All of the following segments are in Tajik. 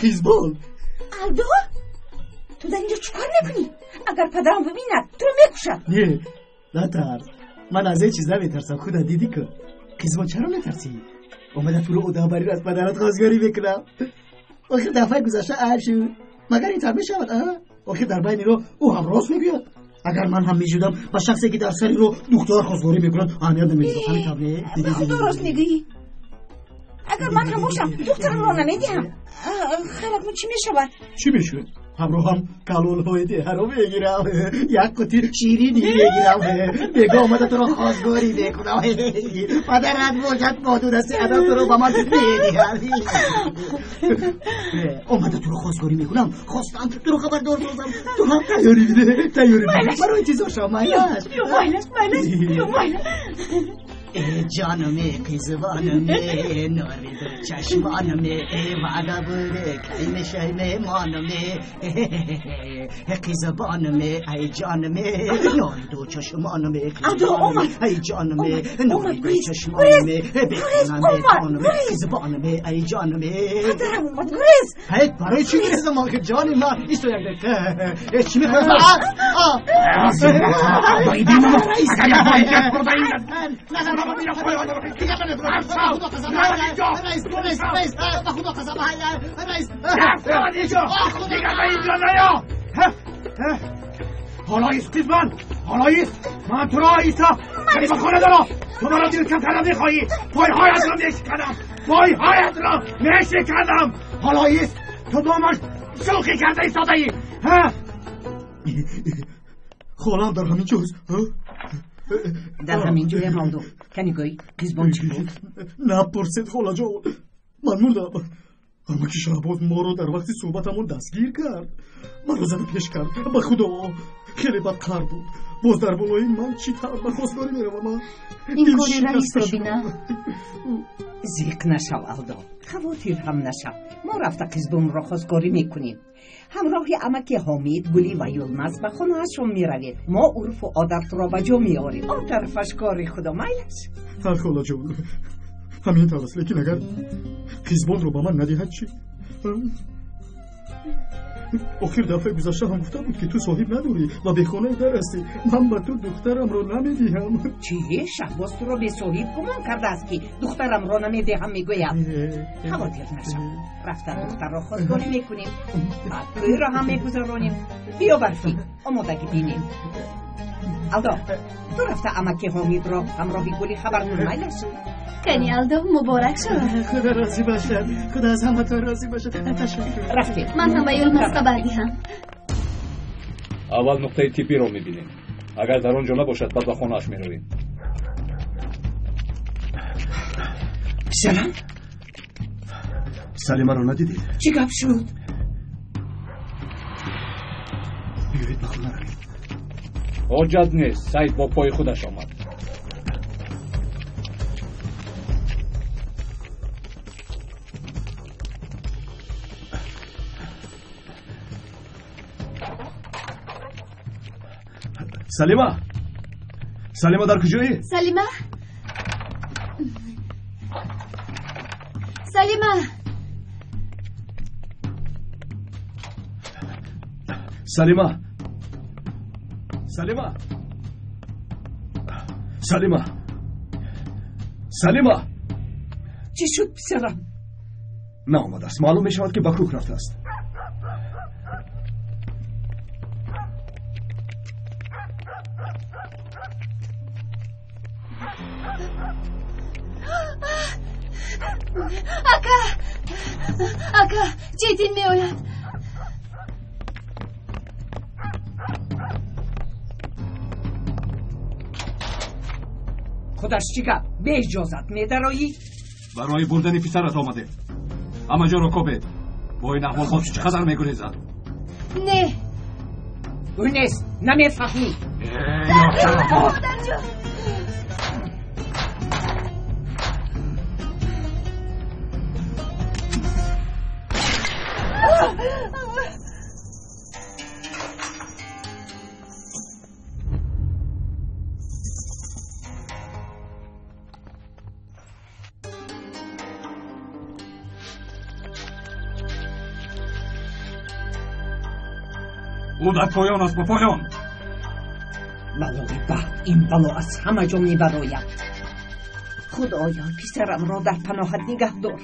Қизбон! Алдо, ту дар инҷо чӣ кор мекунӣ? Агар падарам бибинад, туро мекушад. Не, натарс. Ман аз ҳеҷ чиз наметарсам, худа дидӣ ку. Қизбон, чаро метарсӣ? Омада туро одамбарӣ аз падарат хостгорӣ мекунам. Охир дафъаи гузашта айб шуд. Магар ин тар мешавад, а? Охир дар байни роҳ ӯ ҳам рост мегӯяд. Агар ман ҳам мешудам, ба шахсе ки дар сари роҳ духтар хостгорӣ мекунад, аҳамият намедодам. Ҳамин тавр не? Ба худо рост мегӯӣ. Агар ман ҳам бошам, духтарамро намедиҳам. Хайр, акнун чӣ мешавад? Чӣ мешавад? Ҳамроҳам калолҳои деҳаро мегирам, як қути ширинӣ мегирам, бего омада туро хостгорӣ мекунам. Падарат бошад, бо ду дасти адаб туро ба ман медиҳад. Омада туро хостгорӣ мекунам, хостам туро хабардор созам. Ту ҳам тайёрӣ биде, тайёрӣ биде. Барои интизор шав, майлаш. Ё майлаш, майлаш, ё майлаш. ҷонам, қизбонам, нури ду чашмонам, ваъда буде, кай мешай меҳмонам, қизбонам, ай ҷонам, нури ду чашмонам, қизбонам, ай ҷонам, нури ду чашмонам, бехона меҳмонам, қизбонам, ай ҷонам. Падарам омад, гурез! Ҳай, барои чӣ гурезам охир, ҷони ман? Исто як дақиқа. Чӣ мехоҳӣ? ҳоло ист, қизбон, ҳоло ист. Ман туро иста ба хона дорам. Ту маро дилкам кардан мехоҳӣ. Пойҳоятро мешиканам, пойҳоятро мешиканам. Ҳоло ист, ту бо ман шӯхӣ карда истодаӣ. Холам дар ҳамин ҷост. Дар ҳамин ҷоям, Алдо. Кани гӯй, қизбон чӣ буд? Напурсед, холаҷон, ман мурдам. Амаки Шаҳбоз моро дар вақти суҳбатамон дастгир кард, маро зада пеш кард. Ба худо, хеле бадқар буд. Боз дар болои ман чӣ тавр ба хостгорӣ меравам? Ин кори раисро бина. Зиқ нашав, Алдо, хавотир ҳам нашав. Мо рафта қизбонро хостгорӣ мекунем. Ҳамроҳи амаки Ҳомид, Гулӣ ва Юлмаз ба хонаашон меравед. Мо урфу одатро ба ҷо меорем. Он тарафаш кори худо, майлаш. Ҳа, холаҷон, ҳамин тавр аст, лекин агар қизбонро ба ман надиҳад чӣ? Охир дафъаи гузашта ҳам гуфта буд, ки ту соҳиб надорӣ ва бехонаи дар ҳастӣ. Ман ба ту духтарамро намедиҳам. Чӣ? Шаҳбоз туро бесоҳиб гумон кардааст, ки духтарамро намедиҳам мегӯяд. Хавотир нашав, рафта духтарро хостгорӣ мекунем, баъд тӯйро ҳам мегузаронем. Биё, Барфӣ, омодагӣ бинем. Алдо, ту рафта амаки Ҳомидро ҳамроҳи Гулӣ хабар кун, майлаш. Кани, Алдо, муборак шавад. Худо розӣ бошад, худо аз ҳаматон розӣ бошад. Ташаккур. Рафтем. Ман ҳам ба Юлмаз хабар диҳам. Аввал нуқтаи тиббиро мебинем. Агар дар он ҷо набошад, баъд ба хонааш меравем. Писарам? Салимаро надидед? Чӣ гап шуд? Биёед, ба хона равем. Ҳоҷат нест, Саид бо пои худаш омад. Салима, Салима, дар куҷоӣ? Салима, Салима! Салима, Салима, Салима, Салима! Чӣ шуд, писарам? Наомадааст. Маълум мешавад, ки ба кӯҳ рафтааст. Ака, ака, Четин меояд. Худаш чӣ гап, беиҷозат медароӣ? Барои бурдани писарат омадем. Ҳама ҷоро кобед. Бо ин аҳвол боз чӣ қадар мегурезад? Не. Ӯ нест, намефаҳмӣ. Модарҷон! Ӯ дар поён аст, ба поён. Балои бахт, ин бало аз ҳама ҷо мебарояд. Худоё, писарамро дар паноҳат нигаҳ дор.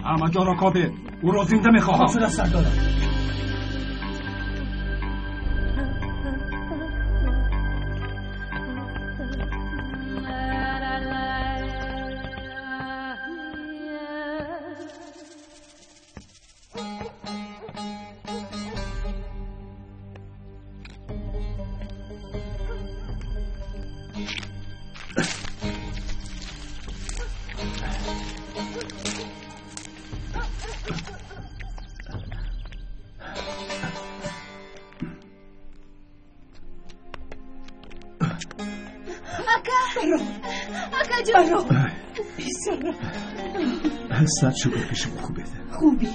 Ҳама ҷоро кобед, ӯро зинда мехоҳам. Шуда сардорам. Сад шукр ки шумо хубед. Хубӣ?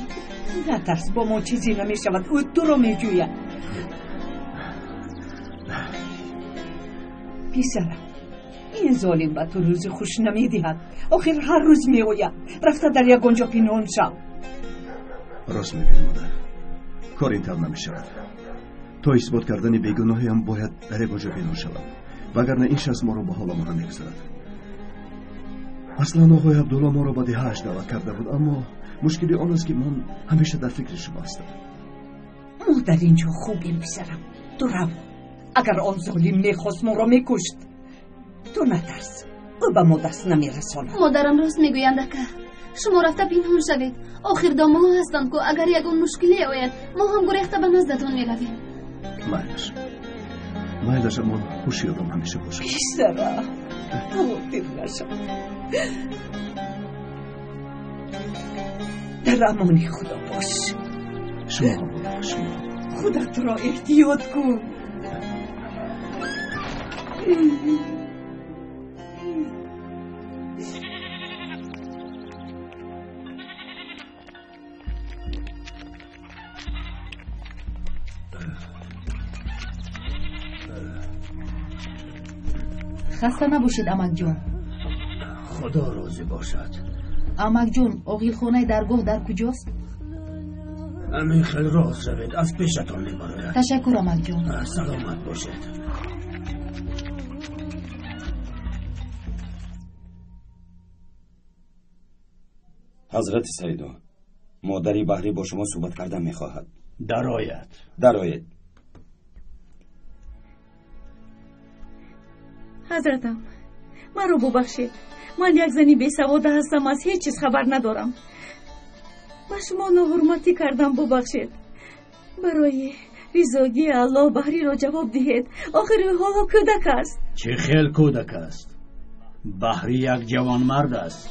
Натарс, бо мо чизе намешавад. Ӯ туро меҷӯяд. Писарам, ин золим ба ту рӯзи хуш намедиҳад. Охир ҳар рӯз меояд. Рафта дар ягон ҷо пинҳон шав. Рост мегӯед, модар. Кор ин тавр намешавад. То исбот кардани бегуноҳиам бояд дар ягон ҷо пинҳон шавам, вагарна ин шахс моро ба ҳоламон намегузорад. Аслан оғои Абдулло моро ба деҳааш даъват карда буд, аммо мушкили он аст, ки ман ҳамеша дар фикри шумо ҳастам. Мо дар ин ҷо хубем, писарам. Ту рав. Агар он золим мехост, моро мекушт. Ту натарс, ӯ ба мо даст намерасонад. Модарам рост мегӯянд, ака. Шумо рафта пинҳон шавед. Охир домоҳо ҳастанд ку, агар ягон мушкиле ояд, мо ҳам гурехта ба наздатон меравем. Майлаш, майлаш, аммо ҳуши одам ҳамеша бошад. Писарам, хавотир нашав. Дар амони Худо бош. Шумо ҳам, модар, шумо. Худатро эҳтиёт кун. Хаста набошед, амакҷон. Худо розӣ бошад. Амакҷон, оғилхонаи даргоҳ дар куҷост? Ҳамин хел рост равед, аз пешатон мебарояд. Ташаккур, амакҷон. Саломат бошед. Ҳазрати Саидо, модари Баҳрӣ бо шумо суҳбат кардан мехоҳад. Дарояд. Дароед. Ҳазратам, маро бубахшед. Ман як зани бесавода ҳастам, аз ҳеҷ чиз хабар надорам. Ба шумо ноҳурматӣ кардам, бубахшед. Барои ризогии Аллоҳ Баҳриро ҷавоб диҳед. Охир ӯ ҳоло кӯдак аст. Чӣ хел кӯдак аст? Баҳрӣ як ҷавонмард аст.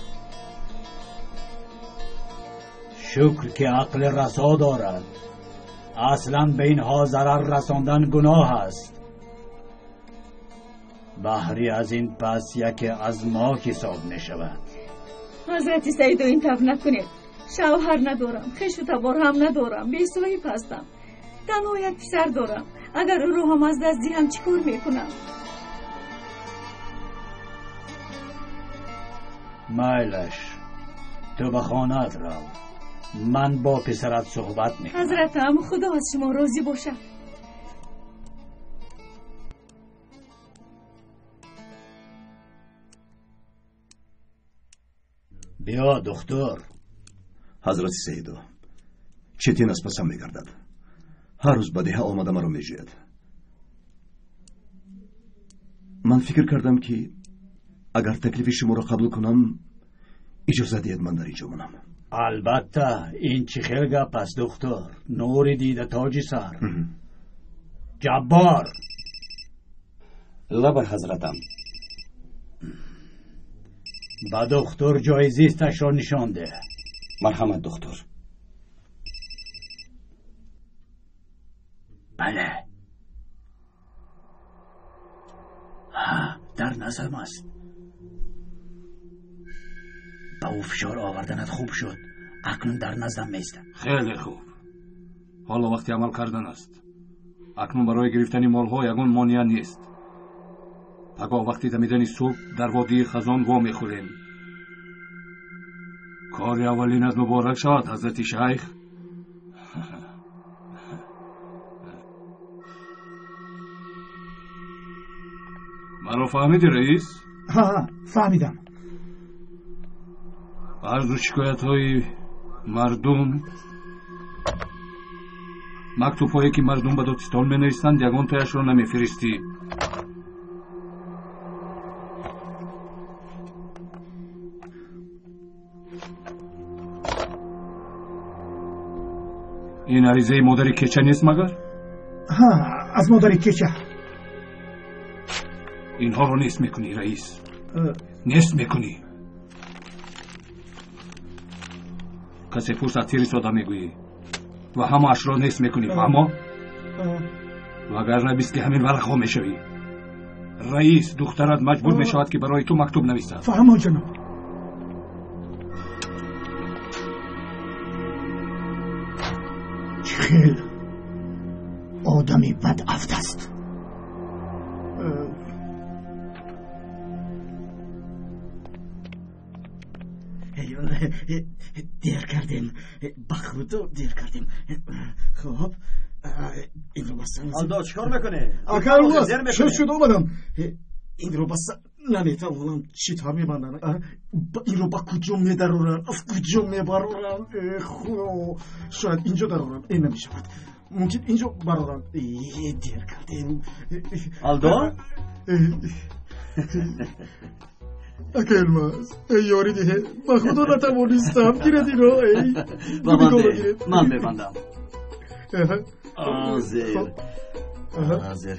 Шукр ки ақли расо дорад. Аслан ба инҳо зарар расондан гуноҳ аст. Баҳрӣ аз ин пас яке аз мо ҳисоб мешавад. Ҳазрати Саидо, ин тавр накунед. Шавҳар надорам, хешу табор ҳам надорам, бесоҳиб ҳастам. Танҳо як писар дорам. Агар ӯро ҳам аз даст диҳам, чӣ кор мекунам? Майлаш, ту ба хонаат рав. Ман бо писарат суҳбат мекунам. Ҳазратам, Худо аз шумо розӣ бошад. Биё, духтур. Ҳазрати Саидо, Четин аз пасам мегардад. Ҳар рӯз ба деҳа омада маро меҷӯяд. Ман фикр кардам, ки агар таклифи шуморо қабул кунам, иҷоза диҳед ман дар ин ҷо монам. Албатта, ин чӣ хел гап аст, духтур? Нури дида тоҷи сар. Ҷаббор. Лабай, ҳазратам. Ба духтур ҷои зисташро нишон деҳ. Марҳамат, духтур. Бале, дар назарам аст. Ба ӯ фишор оварданат хуб шуд. Акнун дар наздам меистад. Хеле хуб. Ҳоло вақти амал кардан аст. Акнун барои гирифтани молҳо ягон монеа нест. Пагоҳ вақти дамидани субҳ дар водии Хазон вомехӯрем. Кори аввалинат муборак шавад, ҳазрати шайх. Маро фаҳмидӣ, раис? Ҳа, фаҳмидам. Арзу шикоятҳои мардум, мактубҳое ки мардум ба додстон менависанд, ягонтояшро намефиристӣ. Ин аризаи модари кеча нест магар? Ҳа, аз модари кеча. Инҳоро нест мекунӣ, раис, нест мекунӣ. Касе пурсад, фиристода мегӯӣ ва ҳамаашро нест мекунӣ, фаҳмо? Вагарна бист ки ҳамин варақҳо мешавӣ. Раис, духтарат маҷбур мешавад ки барои ту мактуб нависад. Фаҳмо, ҷаноб. Чӣ хел одами бадафт аст. Дер кардем, ба худо дер кардем. Хоб, инро баста. Алдо, чӣ кор мекунӣ? Ака, шуд шуд, омадам. Инро баста наметавонам. Чӣ тавр мебандам? Инро ба куҷо медарорам? Аз куҷо мебарорам? Худо, шояд инҷо дарорам. Ин намешавад. Мумкин инҷо барорам. Дер кардем. Алдо? Ака Элмаз, эй ёри диҳе, ба худо натавонистам. Гиред инро, эй. Ба ман деҳ, ман мебандам. Ҳозир, ҳозир.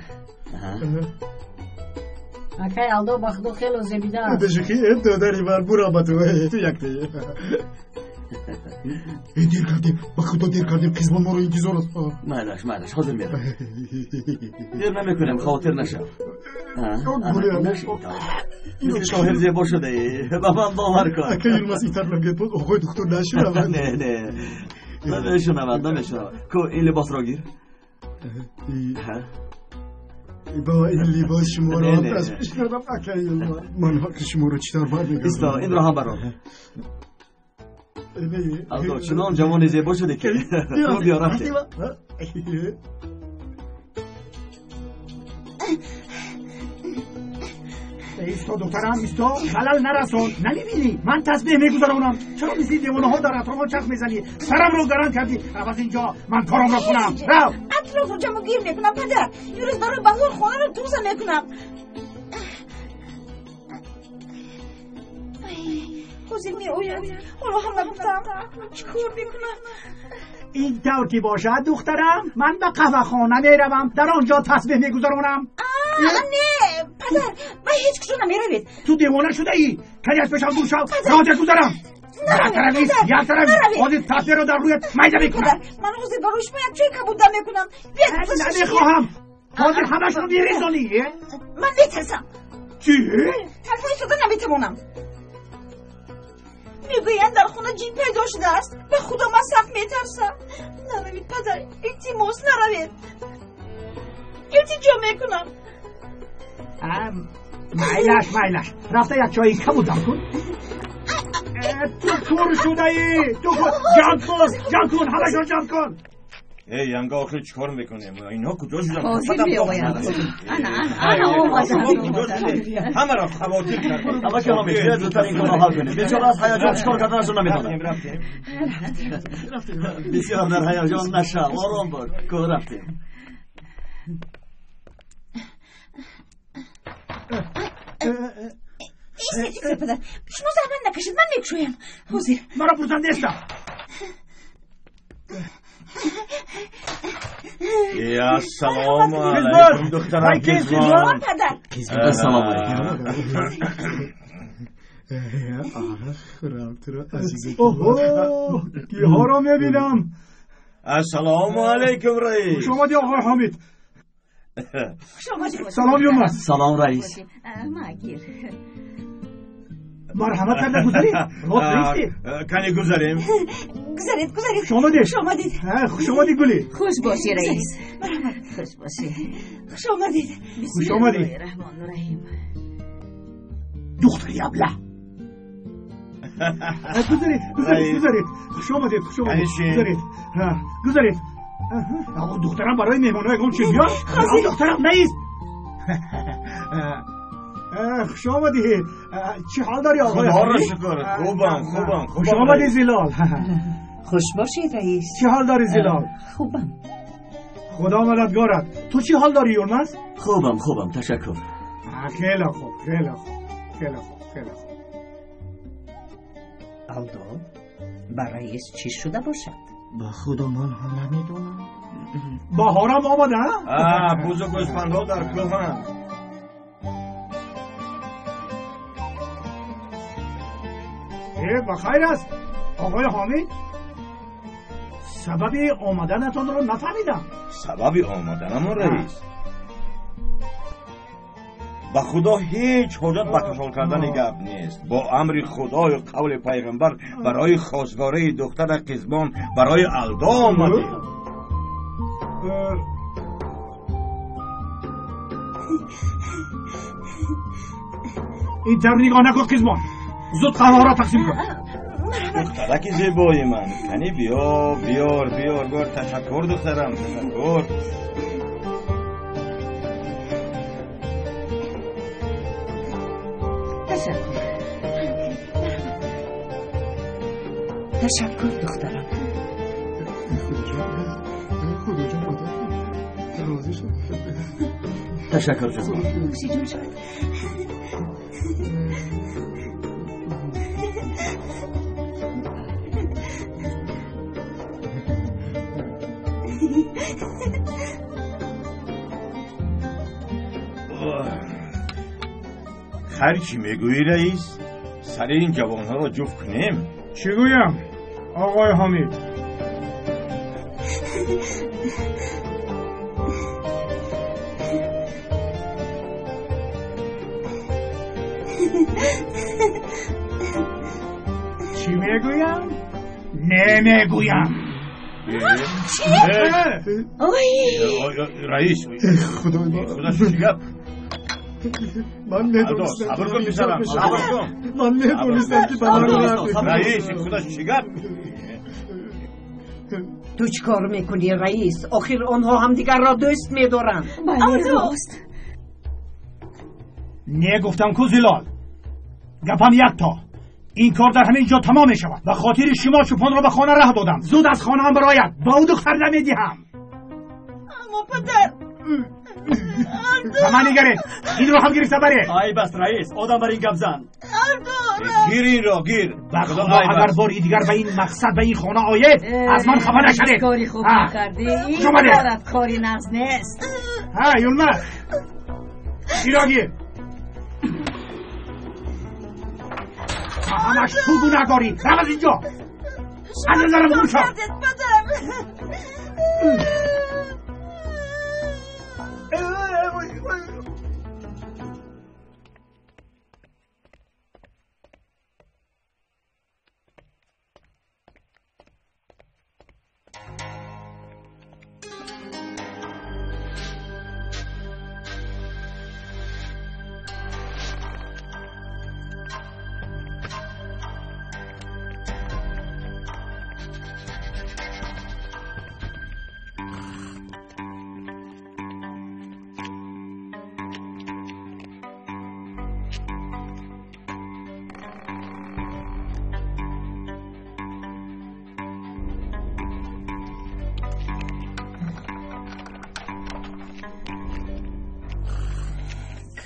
Акай Алдо, ба худо хело зебида аст. Бешухӣ, додари ман, бурам ба ту, ту якте. Дер кардем, ба худо дер кардем, қизмон моро интизор аст. Майлаш, майлаш, ҳозир мерам. Дер намекунем, хотир нашав. Мисли шоҳир зебо шудаӣ, ба ман бовар кун. Ака Юлмаз, ин тараф нагӯяд, боз оғои духтур нашунавад. Не, не, намешунавад, намешунавад. Ку, ин либосро гир. Бо ин либос шуморо ташвиш кардам, ака Юлмаз. Ман ҳаққи шуморо чӣ тавр бармегардонам? Исто, инро ҳам барор. Алдо, чунон ҷавони зебо шудӣ ки. Хуб, биё, рафтем. Исто, духтарам, исто, халал нарасон. Намебинӣ, ман тасбеҳ мегузаронам. Чаро мисли девонаҳо дар атрофҳо чарх мезанӣ? Сарамро гаран кардӣ. Рав аз инҷо, ман корамро кунам. Рав. Атрофро ҷамъгир мекунам, падар. Имрӯз барои баҳор хонаро тоза мекунам. Ҳозир меояд. Ҳоло ҳам нагуфтам. Чӣ кор мекунам? Ин тавр ки бошад, духтарам, ман ба қаҳвахона меравам. Дар он ҷо тасбеҳ мегузаронам. Не, падар, ба ҳеҷ куҷо намеравед. Ту девона шудаӣ. Кани аз пешам дур шав, роҷа гузарам. Як тараф, як тараф. Ҳозир тасбеҳро дар рӯят майда мекунам. Ман ҳозир барои шумо як чой кабуда мекунам. Намехоҳам. Ҳозир ҳамашро мерезонӣ. Ман метарсам. Чӣ? Танҳо истода наметавонам. Мегӯянд дар хона ҷин пайдо шудааст. Ба худо ман сахт метарсам. Наравед, падар, илтимос, наравед. Илтиҷо мекунам. Майлаш, майлаш, рафта як чойи кабудам кун. Ту кур шудаӣ, ту ҷамъ кун, ҷамъ кун, ҳамашро ҷамъ кун. Эй, янга, охир чӣ кор мекунем? Инҳо куҷо шуданд? Ҳозир меоянд. Ана, ана, ана омаданд. Ҳамаро хавотир кардем. Ҳама калом мешавад, зудтар ин корро ҳал кунем. Бечора аз ҳаяҷон чӣ кор карданашро намедонад. Рафтем, рафтем. Бисёр дар ҳаяҷон нашав, ором бош. Ку, рафтем. Истед, истед, падар. Шумо заҳмат накашед, ман мекушоям. Ҳозир. Маро пурсанд нестам. Ассалому алайкум, духтарам. Қизмон, падар. Ассалому алайкум. Оҳо, киҳоро мебинам. Ассалому алайкум, раис. Хуш омадӣ, оғои Ҳомид. Салом, Юлмаз. Салом, раис. Магир. Марҳамат карда гузаред. Рост ристед. Кани гузарем. Гузаред, гузаред. Хуш омадед. Хуш омадед. Хуш омадӣ, Гулӣ. Хуш бошӣ, раис. Марҳамат. Хуш бошӣ. Хуш омадед. Хуш омадӣ. Раҳмону раҳим. Духтари абла. Гузаред, гузаред, гузаред. Хуш омадед, хуш омадед. Гузаред. Гузаред. Духтарам барои меҳмонҳо ягон чиз биёр. Духтарам нест. Хуш омадед. Чӣ ҳол дорӣ оғои? Худоро шукр. Хубам, хубам. Хуш омадӣ Зилол. Хуш бошед раис. Чӣ ҳол дорӣ Зилол? Хубам. Худо мададгорат. Ту чӣ ҳол дорӣ Юлмаз? Хубам, хубам, ташаккур. Хеле хуб, хеле хуб, хеле хуб, хеле хуб. Алдо, ба раис чӣ шуда бошад? Ба худо ман ҳам намедонам. Баҳорам омада? Бузу гӯсфандҳо дар кӯҳанд. Ба хайр аст оғои Ҳомид. Сабаби омаданатонро нафаҳмидам. Сабаби омаданамон раис, ба худо ҳеҷ ҳоҷат ба кашол кардани гап нест. Бо амри худою қавли пайғамбар барои хостгории духтара Қизбон барои Алдо омадем. Ин тавр нигоҳ накун Қизбон, зуд қаҳваҳоро тақсим кун. Духтараки зебои ман, кани биё, биёр, биёр, биёр. Ташаккур духтарам, ташаккур. Ташаккур. Ташаккур духтарам. Худоҷон, мадад розӣ шуд. Ташаккур Қизбон. Нӯшиҷон шуд. Хайр, чӣ мегӯӣ раис? Сари ин ҷавонҳоро ҷуфт кунем? Чӣ гӯям оғои Ҳомид? Чӣ мегӯям? Намегӯям. Чӣ? Раис, худои худо, чӣ гап? Ман медонистам. Сабр кун писарам, сабр кун. Ман медонистам ки ба ман. Раис, худо, чӣ гап? Ту чӣ кор мекунӣ раис? Охир онҳо ҳамдигарро дӯст медоранд. Бале, рост. Не гуфтам ку Зилол, гапам якто. Ин кор дар ҳамин ҷо тамом мешавад. Ба хотири шумо чӯпонро ба хона раҳ додам. Зуд аз хонаам барояд, ба ӯ духтар намедиҳам. Аммо падар, ба ман нигаред, инро ҳам гирифта баред. Айб аст раис, одам бар ин гап зан. Гир инро, гир. Ба худо агар бори дигар ба ин мақсад ба ин хона оед, аз ман хафа нашавед. Кори хуб накардӣ. Ин корат кори нағз нест. Ҳа, Юлмаз, инро гир. Ҳамаш ту гунаҳкорӣ. Рав аз инҷо, аз назарам дур шав. Падар.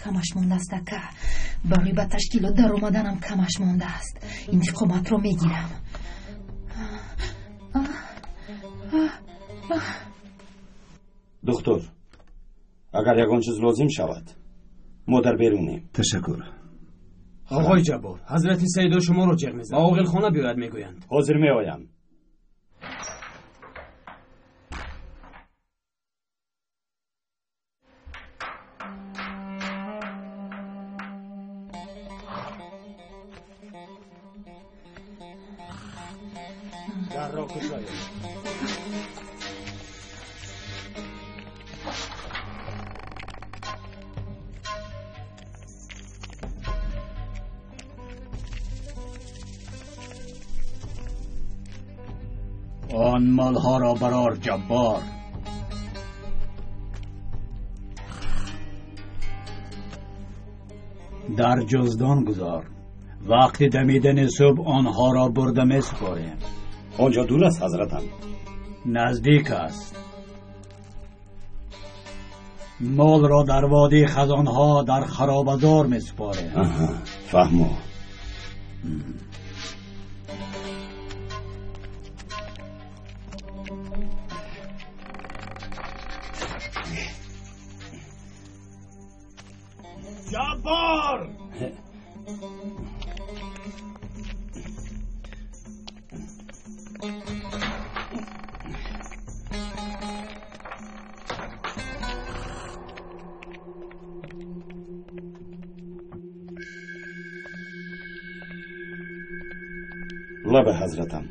Камаш мондааст ака. Барои ба ташкилот даромаданам камаш мондааст. Интиқоматро мегирам. Духтур, агар ягон чиз лозим шавад, мо дар берунем. Ташаккур. Оғои Ҷаббор, ҳазрати Саидо шуморо ҷеғ мезанад. Ба оғилхона биёяд мегӯянд. Ҳозир меоям. Дарро кушоед. Он молҳоро барор, Ҷаббор. Дар ҷуздон гузор. Вақти дамидани субҳ онҳоро бурда месупорем. Он ҷо дур аст, ҳазратам? Наздик аст. Молро дар водии хазонҳо дар харобазор месупорем. Фаҳмо. Ҷаббор! Лабе, ҳазратам.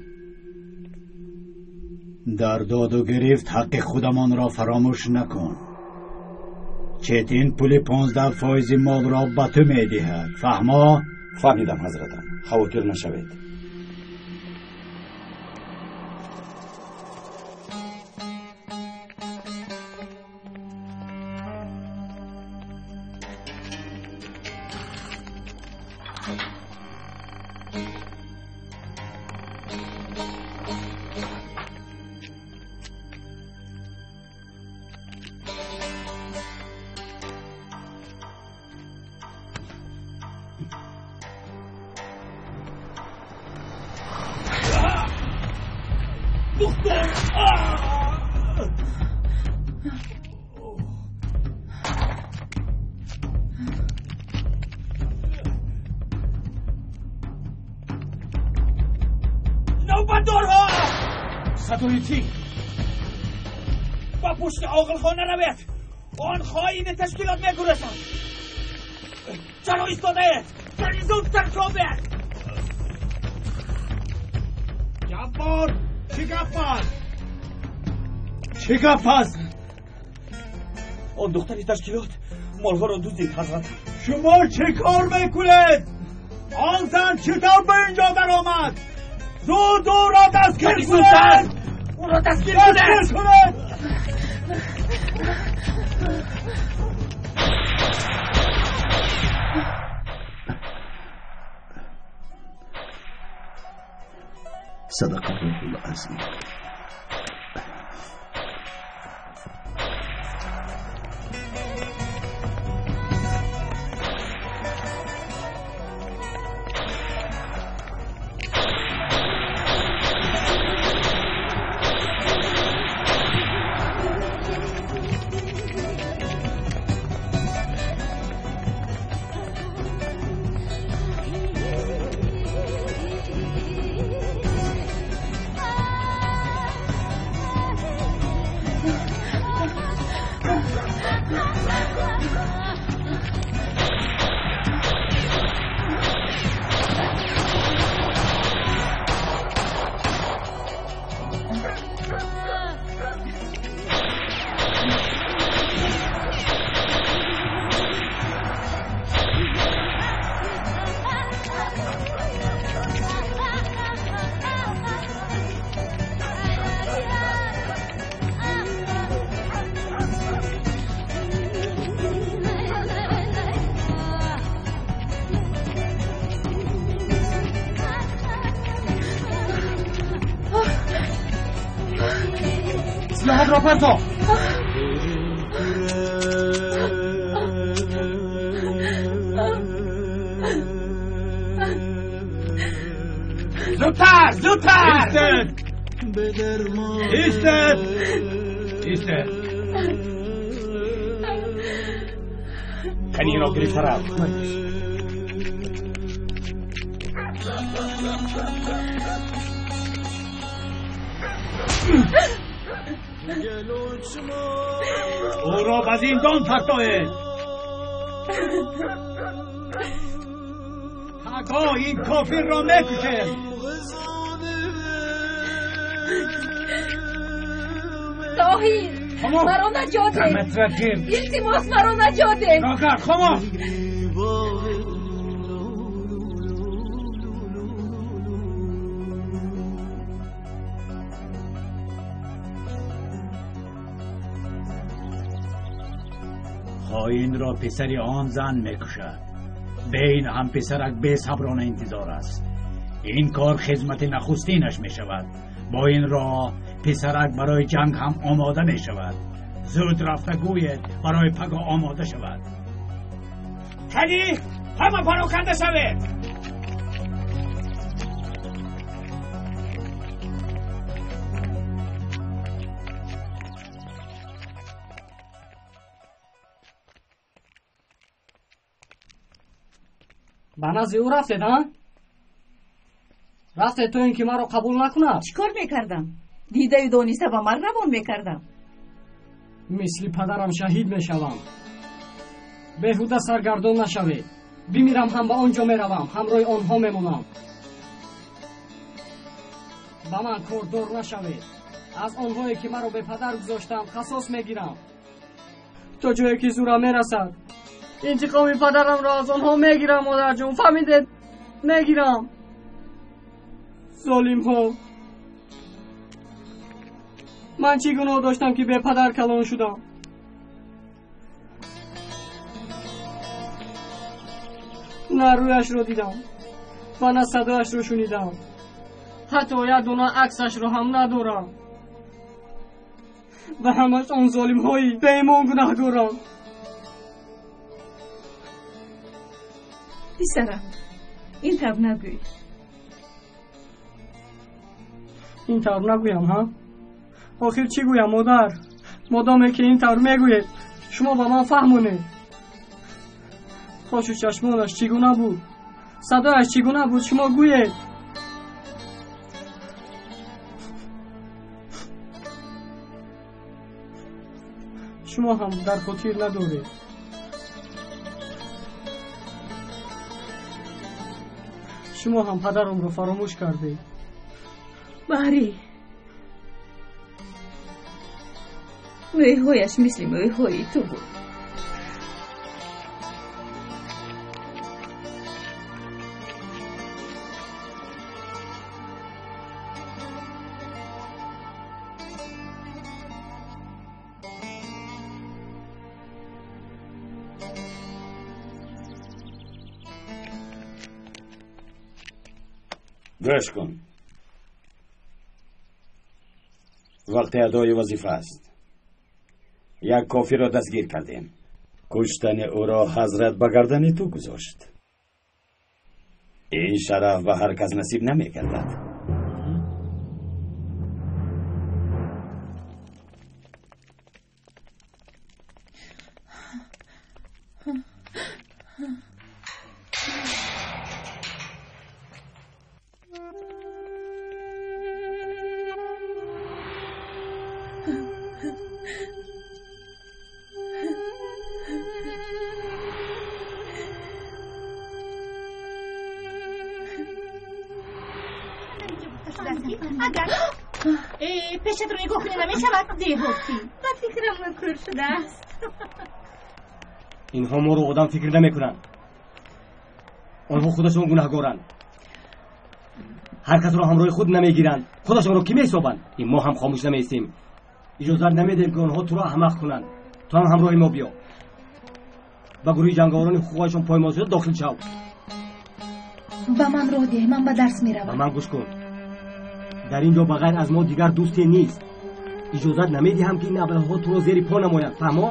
Дар доду гирифт ҳаққи худамонро фаромӯш накун. Четин пули 15 фоизи молро ба ту медиҳад. Фаҳмо? Фаҳмидам, ҳазратам, хавотир нашавед. Навбатдорҳо! Садои кӣ? Ба пушти оғилхона равед! Он хоини ташкилот мегурезад! Чаро истодаед? Кани зудтар тобед! Ҷаббор, чӣ гап аст? Чӣ гап аст? Он духтари ташкилот молҳоро дуздид, ҳазрат. Шумо чӣ кор мекунед? Он зан чӣ тавр ба ин ҷо даромад? Зуд ӯро дастгир кунед! Ӯро дастгир кунед! Кунед! صدق الله العظیم. سلاحت را پرتاب. زودتر، زودتر! ایستد، ایستد، ایستد! Кани, инро гирифта рав. او را به زندان پرتابید. پگاه این کافر را میکشیم. Тоҳир, маро наҷот деҳ! Илтимос, маро наҷот деҳ! Хомӯш! Хоинро писари он зан мекушад. Бе ин ҳам писарак бесаброна интизор аст. Ин кор хизмати нахустинаш мешавад. Бо ин роҳ писарак барои ҷанг ҳам омода мешавад. Зуд рафта гӯед барои пагоҳ омода шавад. Кани, ҳама пароканда шавед! Ба назди ӯ рафтед, ҳа? Рафтед то ин ки маро қабул накунад? Чӣ кор мекардам? Дидаю дониста ба марг равон мекардам. Мисли падарам шаҳид мешавам. Беҳуда саргардон нашавед. Бимирам ҳам ба он ҷо меравам, ҳамроҳи онҳо мемонам. Ба ман кордор нашавед. Аз онҳое ки маро бепадар гузоштанд қасос мегирам. То ҷое ки зӯрам мерасад интиқоми падарамро аз онҳо мегирам, модарҷон. Фаҳмидед? Мегирам. Золимҳо. Ман чӣ гуноҳ доштам ки бепадар калон шудам? На рӯяшро дидам ва на садояшро шунидам. Ҳатто як дона аксашро ҳам надорам. Ва ҳамаш он золимҳои беимон гунаҳгоранд. Писарам, ин тавр нагӯй. Ин тавр нагӯям, ҳа? Охир чӣ гӯям, модар? Модоме ки ин тавр мегӯед, шумо ба ман фаҳмонед. Хошу чашмонаш чӣ гуна буд? Садояш чӣ гуна буд? Шумо гӯед. Шумо ҳам дар хотир надоред. Шумо ҳам падарамро фаромӯш кардед. Баҳрӣ, мӯйҳояш мисли мӯйҳои ту буд. Гӯш кун. Вақти адои вазифа аст. Як кофирро дастгир кардем. Куштани ӯро ҳазрат ба гардани ту гузошт. Ин шараф ба ҳар кас насиб намегардад. Пешатро нигоҳ кунӣ намешавад, деҳотӣ. Ба фикрам кӯр шудааст. Инҳо моро одам фикр намекунанд. Онҳо худашон гунаҳгоранд. Ҳар касро ҳамроҳи худ намегиранд. Худашонро кӣ меҳисобанд? Мо ҳам хомӯш намеистем. Иҷозат намедиҳем ки онҳо туро аҳмақ кунанд. Ту ҳам ҳамроҳи мо биё. Ба гурӯҳи ҷанговарони ҳуқуқҳояшон поймол шуда дохил шав. Ба ман роҳ деҳ, ман ба дарс меравам. Ба ман гӯш кун. Дар ин ҷо ба ғайр аз мо дигар дӯсте нест. Иҷозат намедиҳам ки ин аблаҳҳо туро зери по намоянд. Фаҳмо?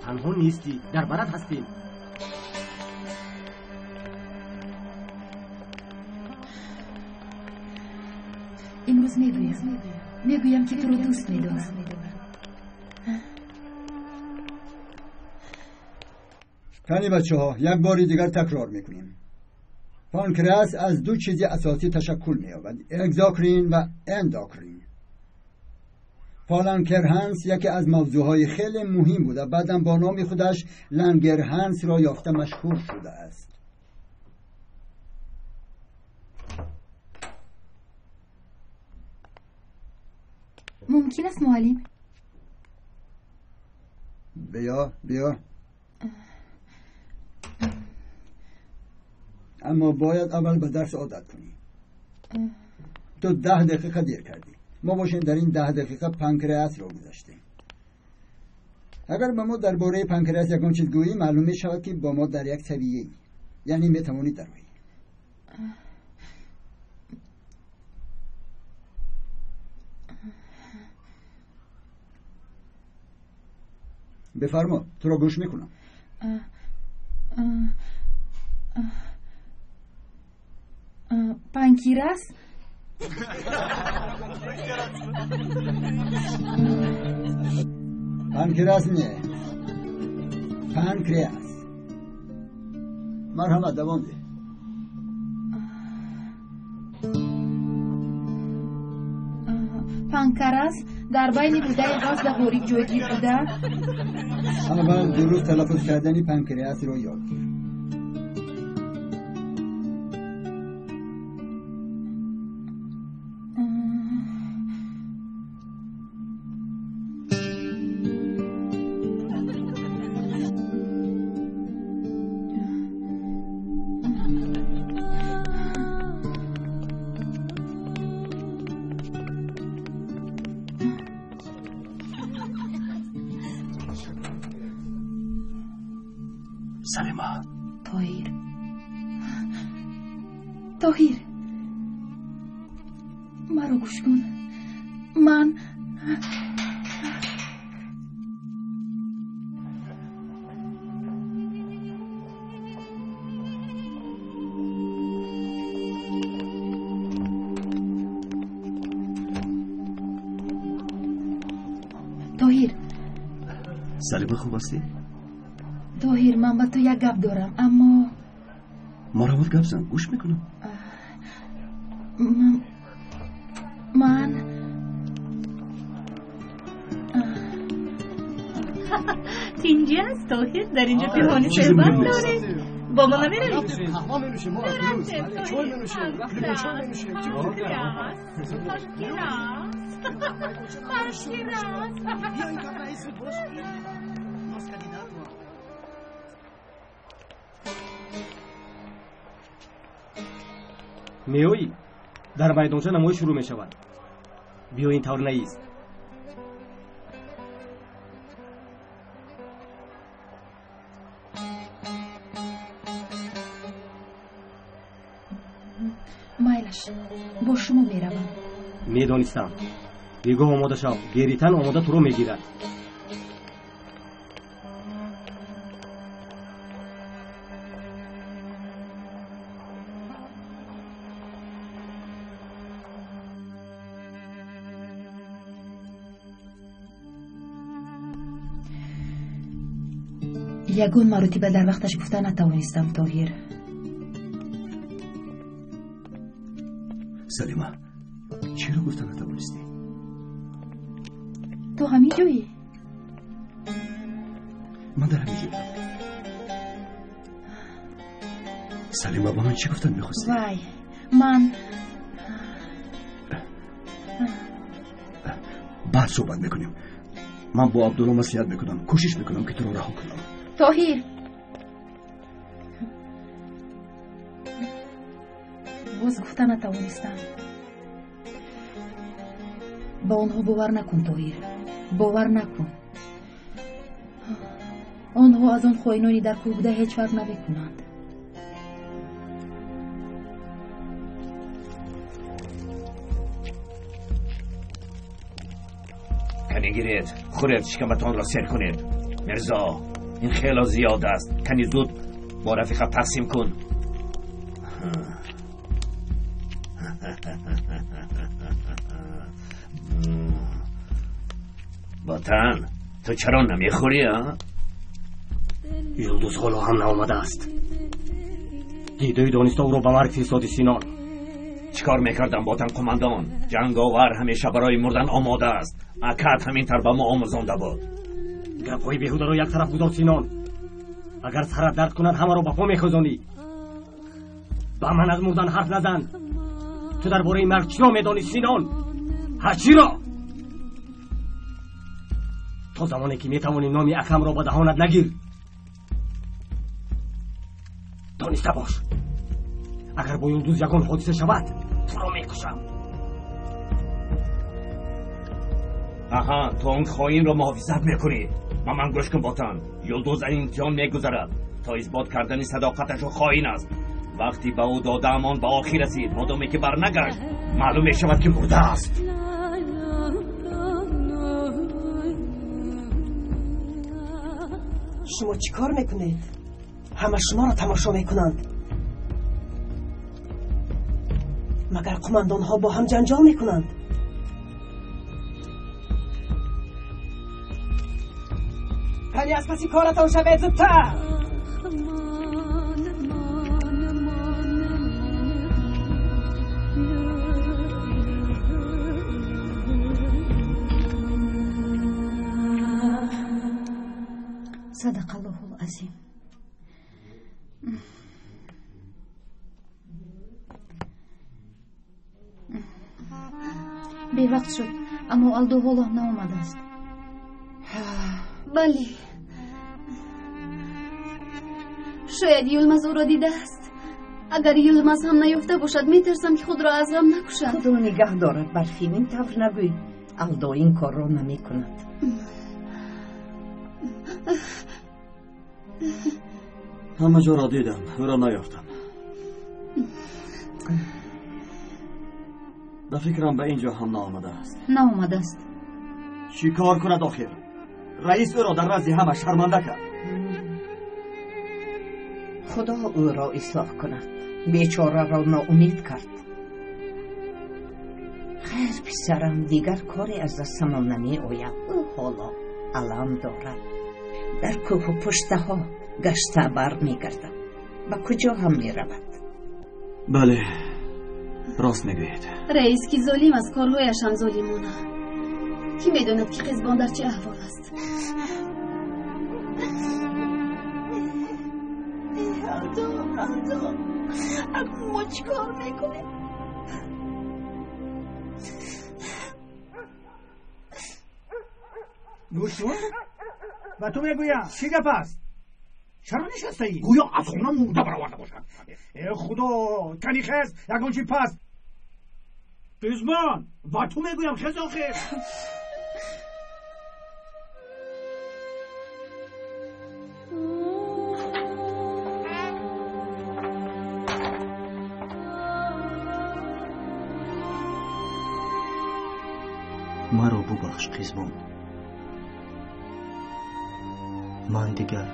Танҳо нестӣ, дар барат ҳастем. Имрӯз мегӯям ки туро дӯст медорам. Кани бачаҳо, як бори дигар такрор мекунем. Панкреас аз ду чизи асосӣ ташаккул меёбад: экзокрин ва эндокрин. Паланкерҳанс яке аз мавзӯъҳои хеле муҳим буда, баъдан бо номи худаш Лангерҳансро ёфта машҳур шудааст. Мумкин аст, муаллим? Биё, биё. Аммо бояд аввал ба дарс одат кунӣ. Ту 10 дақиқа дер кардӣ. Мо бошем дар ин 10 дақиқа панкреасро гузаштем. اگر به ما درباره پانکراس یگان چیز گویی معلوم می شود که با ما در یک سویه ای، یعنی می توانی درآیی. بفرما، تو را گوش میکنم. پانکراس؟ پانکراس نه، پانکریاس. مرحمت دوام ده. پانکراس در بین روده غاز و باریک جایگیر بوده. اول درست تلفظ کردن پانکریاس را یاد گیر. سلیما. тоҳир، тоҳир، маро гӯш кун. Ман тоҳир. Салима، хуб ҳастӣ؟ Тоҳир، ман ба ту як гап дорам، аммо марҳамат، гап зан، гӯш мекунам. Ман Тинҷӣ аст، Тоҳир. Дар инҷо пинҳонӣ Чизи суҳбат муҳим нест. дорем. Бо мо намеравӣ? قهوه می نوشیم ما از دیروز. بله، چای می نوشیم، لیمو چای می نوشیم. چی می‌خوری؟ بیا این کافه ایست باش. Меоӣ؟ Дар майдонча намоиш шурӯъ мешавад. Биё، ин тавр наист. Майлаш، бо шумо меравам. Медонистам. Бегоҳ омода шав، деритан омода туро мегирад. Ягон маротиба дар вақташ гуфта натавонистам، Тоҳир. Салима، чиро гуфта натавонистӣ? Ту ҳамин ҷоӣ? Ман дар ҳамин ҷоям. Салима، ба ман чӣ гуфтан мехостӣ? Вай، ман Баъд суҳбат мекунем. Ман бо Абдулло маслиҳат мекунам، кӯшиш мекунам ки туро раҳо кунам. Тоҳир، боз гуфта натавонистам. Ба онҳо бовар накун، Тоҳир، бовар накун. Онҳо аз он хоинони дар кӯҳ буда ҳеҷ фарқ намекунанд. Кани гиред، хӯред، шикаматонро сер кунед. Мирзо، ин хело зиёд аст. Кани зуд бо рафиқат тақсим кун. Ботан، ту чаро намехӯрӣ, а? Юлдуз ҳоло ҳам наомадааст. Дидаю дониста ӯро ба марг фиристоди، Синон. Чикор мекардам، Ботан қумандон? Ҷанговар ҳамеша барои мурдан омода аст. Акат ҳамин тавр ба мо омӯзонда буд. Гапҳои беҳударо як тараф гузор، Синон. Агар сарат дард кунад، ҳамаро ба по мехӯзонӣ. Ба ман аз мурдан ҳарф назан. Ту дар бораи марг чиро медонӣ، Синон? Ҳа، чиро? То замоне ки метавонӣ، номи акамро ба даҳонат нагир. Дониста бош، агар бо Юлдуз ягон ҳодиса шавад، туро мекушам. Аҳа، ту он хоинро муҳофизат мекунӣ. Ба ман гӯш кун, ботан. Юлдуз аз имтиҳон мегузарад. То исбот кардани садоқаташ ӯ хоин аст. Вақти ба ӯ додаам он ба охир расид. Модоме ки барнагашт, маълум мешавад ки мурдааст. Шумо чӣ кор мекунед? Ҳама шуморо тамошо мекунанд. Магар қумандонҳо бо ҳам ҷанҷол мекунанд? Кани аз паси коратон шавед зудтар! Садақаллоҳул азим. Бевақт шуд, аммо Алдо ҳоло наомадааст. Бале, шояд Юлмаз ӯро дидааст. Агар Юлмаз ҳам наёфта бошад, метарсам ки худро аз ғам накушад. Худо нигаҳ дорад, Барфин, ин тавр нагӯй. Алдо ин корро намекунад. Ҳама ҷоро дидам, ӯро наёфтам. Ба фикрам ба ин ҷо ҳам наомадааст. Наомадааст. Чӣ кор кунад охир? Раис ӯро дар назди ҳама шарманда кард. Худо ӯро ислоҳ кунад. Бечораро ноумед кард. Хайр, писарам, дигар коре аз дастамон намеояд. Ӯ ҳоло алам дорад. Дар кӯҳу пуштаҳо гашта бармегардад. Ба куҷо ҳам меравад. Бале, рост мегӯед. Раис ки золим аст, корҳояш ҳам золимона. Кӣ медонад ки Қизбон дар чӣ аҳвол аст? Алдо, Алдо, акнун мо чӣ кор мекунем? Гӯш кун, ба ту мегӯям, чӣ гап аст? Чаро нишастаӣ? Гӯё аз хона мурда бароварда бошад. Э худо, кани хез, ягон чи паст. Қизбон, ба ту мегӯям, хез охир. Маро бубахш, Қизбон. Ман дигар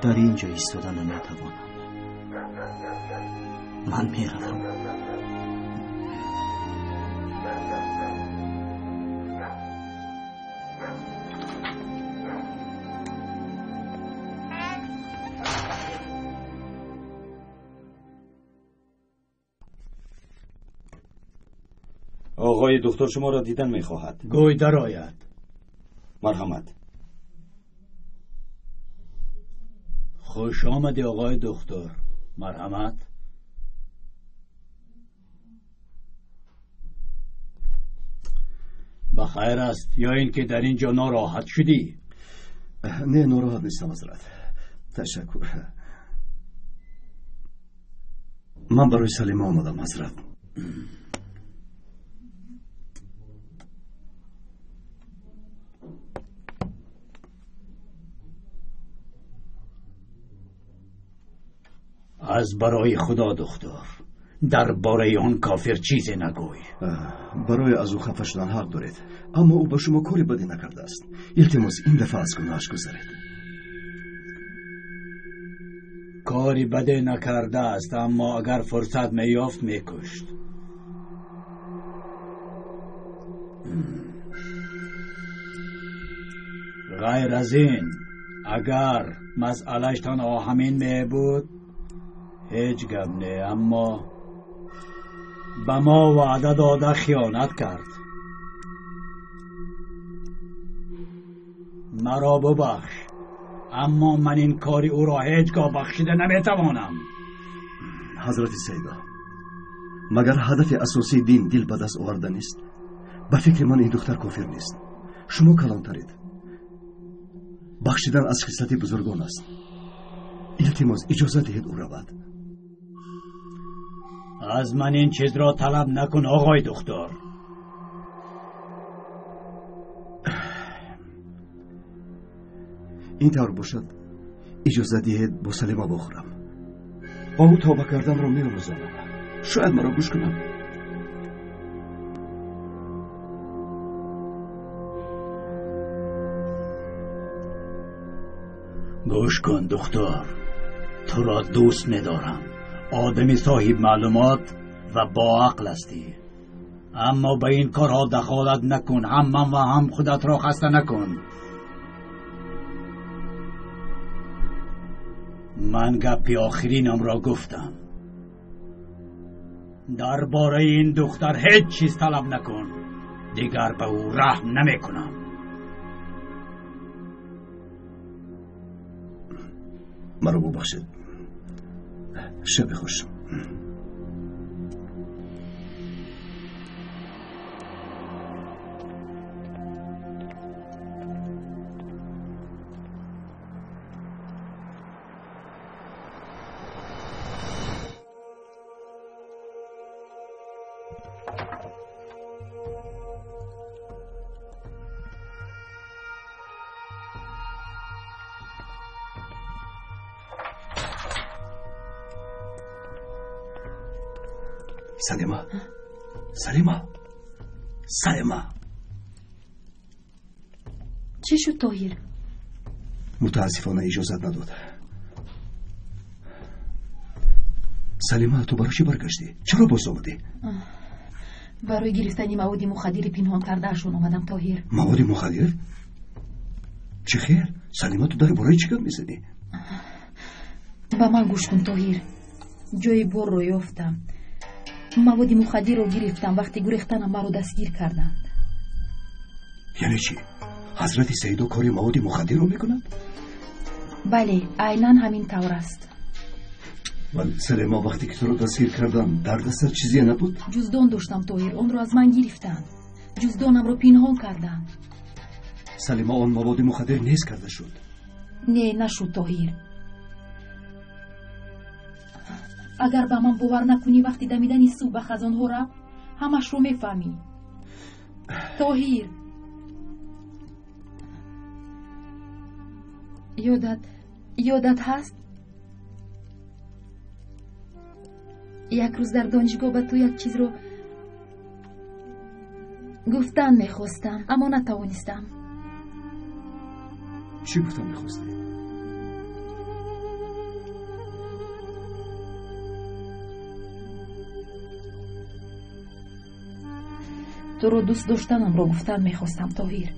дар ин ҷо истода наметавонам. Ман меравам. Оғои духтур шуморо дидан мехоҳад. Гӯй дарояд. Марҳамат. Хуш омадӣ, оғои духтур. Марҳамат. Ба хайр аст ё ин ки дар ин ҷо нороҳат шудӣ? Не, нороҳат нестам, ҳазрат. Ташаккур. Ман барои Салима омадам, ҳазрат. Аз барои худо, духтур, дар бораи он кофир чизе нагӯй. Барои аз ӯ хафа шудан ҳақ доред, аммо ӯ ба шумо кори бадӣ накардааст. Илтимос, ин дафъа аз гуноҳаш гузаред. Кори баде накардааст, аммо агар фурсат меёфт, мекушт. Ғайр аз ин, агар масъалаш танҳо ҳамин мебуд, ҳеҷ гап не, аммо ба мо ваъда дода хиёнат кард. Маро бубахш, аммо ман ин кори ӯро ҳеҷ гоҳ бахшида наметавонам. Ҳазрати Саида, магар ҳадафи асосии дин дил ба даст овардан нест? Ба фикри ман ин духтар кофир нест. Шумо калонтаред. Бахшидан аз хислати бузургон аст. Илтимос, иҷоза диҳед ӯ равад. Аз ман ин чизро талаб накун, оғои духтур. Ин тавр бошад, иҷозат диҳед бо Салима бохӯрам. Ба ӯ тавба карданро меомӯзонам. Шояд маро гӯш кунад. Гӯш кун, духтур, туро дӯст медорам. Одами соҳиб маълумот ва боақл ҳастӣ. Аммо ба ин корҳо дахолат накун. Ҳам ман ва ҳам худатро хаста накун. Ман гапи охиринамро гуфтам. Дар бораи ин духтар ҳеҷ чиз талаб накун. Дигар ба ӯ раҳм намекунам. Маро бубахшед. Шаби хуш. Салима, Салима, Салима. Чӣ шуд, Тоҳир? Мутаассифона иҷозат надод. Салима, ту барои чӣ баргаштӣ? Чаро боз омадӣ? Барои гирифтани маводи мухаддири пинҳон кардаашон омадам, Тоҳир. Маводи мухаддир? Чӣ хел? Салима, ту дар бораи чӣ гап мезанӣ? Ба ман гӯш кун, Тоҳир. Ҷои борро ёфтам. Маводи мухаддирро гирифтам. Вақти гурехтанам маро дастгир карданд. Яъне чӣ? Ҳазрати Саидо кори маводи мухаддирро мекунад? Бале, айнан ҳамин тавр аст. Вале Салима, вақте ки туро дастгир кардам, дар дастат чизе набуд? Ҷуздон доштам, Тоҳир. Онро аз ман гирифтанд. Ҷуздонамро пинҳон карданд. Салима, он маводи мухаддир нест карда шуд. Не, нашуд, Тоҳир. Агар ба ман бовар накунӣ, вақти дамидани субҳ ба хазонҳо рафт, ҳамашро мефаҳмӣ. Тоҳир, ёдат ҳаст? Як рӯз дар донишгоҳ ба ту як чизро гуфтан мехостам, аммо натавонистам. Чӣ гуфтан мехостӣ? Туро дӯст доштанамро гуфтан мехостам, Тоҳир.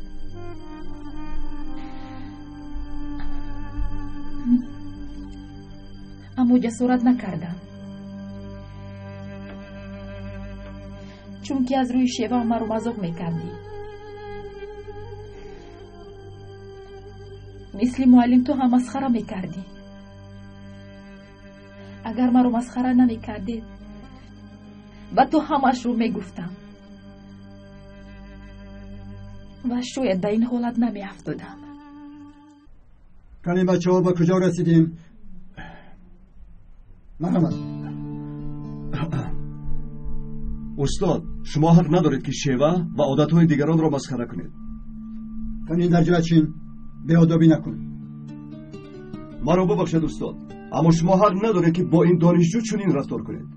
Аммо ҷасорат накардам, чунки аз рӯи шева маро мазоқ мекардӣ. Мисли муаллим ту ҳам масхара мекардӣ. Агар маро масхара намекардед, ба ту ҳамашро мегуфтам ва шояд ба ин ҳолат намеафтодам. Кани бачаҳо, ба куҷо расидем? Марҳамат. Устод, шумо ҳақ надоред ки шева ва одатҳои дигаронро масхара кунед. Кани дар ҷоят чин, беодобӣ накун. Маро бубахшед, устод, аммо шумо ҳақ надоред ки бо ин донишҷӯ чунин рафтор кунед.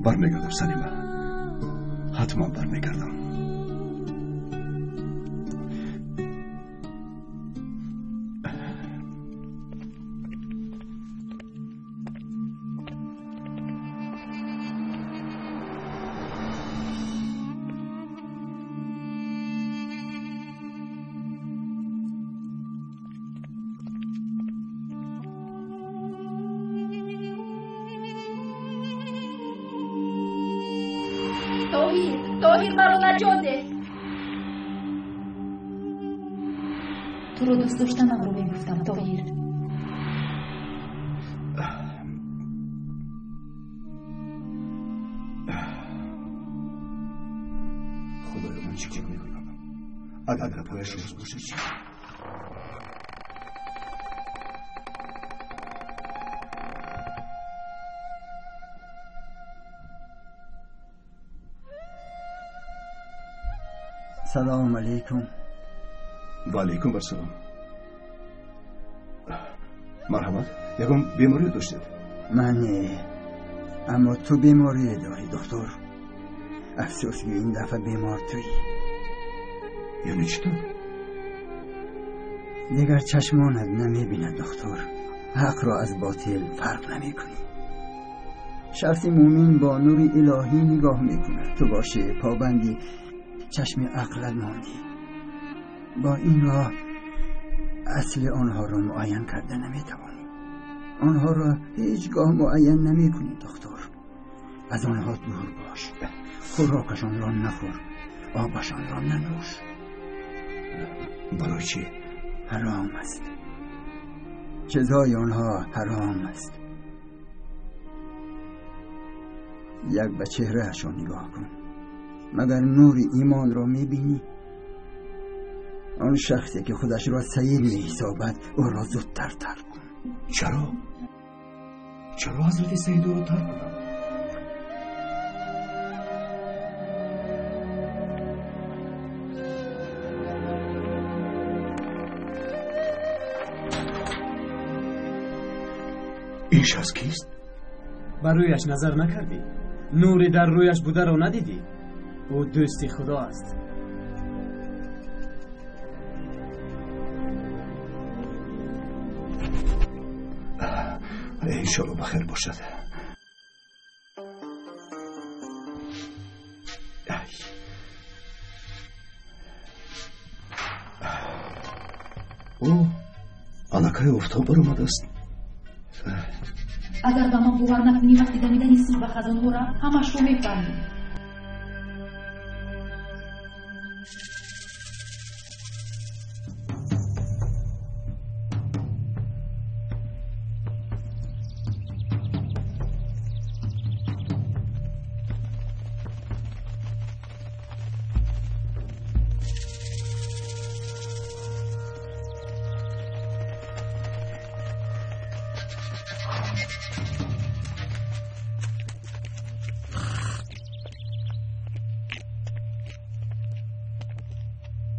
Бармегардам, Салима. Ҳатман бармегардам. Тоҳир, маро наҷот деҳ. Туро дӯст доштанамро мегуфтам, Тоҳир. Худоё, ман чӣ кор мекунам? Агар гапҳояш рост бошад чӣ? Салом алейкум. Ва алейкум вассалом. Марҳамат, ягон беморӣ доштед? Ман не, аммо ту беморӣ дорӣ, доктор. Афсӯс, ки ин дафъа бемор туӣ. Яъне чӣ тавр? Дигар чашмонат намебинад, доктор. Ҳақро аз ботил фарқ намекунӣ. Шахси мӯмин бо нури илоҳӣ нигоҳ мекунад. Ту бошӣ побанди чашми ақлат мондӣ. Бо ин роҳ асли онҳоро муайян карда наметавонӣ. Онҳоро ҳеҷ гоҳ муайян намекунӣ, доктор. Аз онҳо дур бош. Хӯрокашонро нахӯр, обашонро нанӯш. Барои чӣ? Ҳаром аст. Чизҳои онҳо ҳаром аст. Як ба чеҳраашон нигоҳ кун. Магар нури имонро мебинӣ? Он шахсе ки худашро саид меҳисобад, ӯро зудтар тарк кун. Чаро? Чаро ҳазрати Саид ӯро тарк кунам? Ин шахс кист? Ба рӯяш назар накардӣ? Нури дар рӯяш бударо надидӣ? Ӯ дӯсти Худо аст. Иншоалло ба хайр бошад. Ӯ аллакай офтоб баромадааст. Агар ба ман бовар накунӣ, вақти дамидани сир ба хазонҳоро ҳамашро мефаҳмӣ.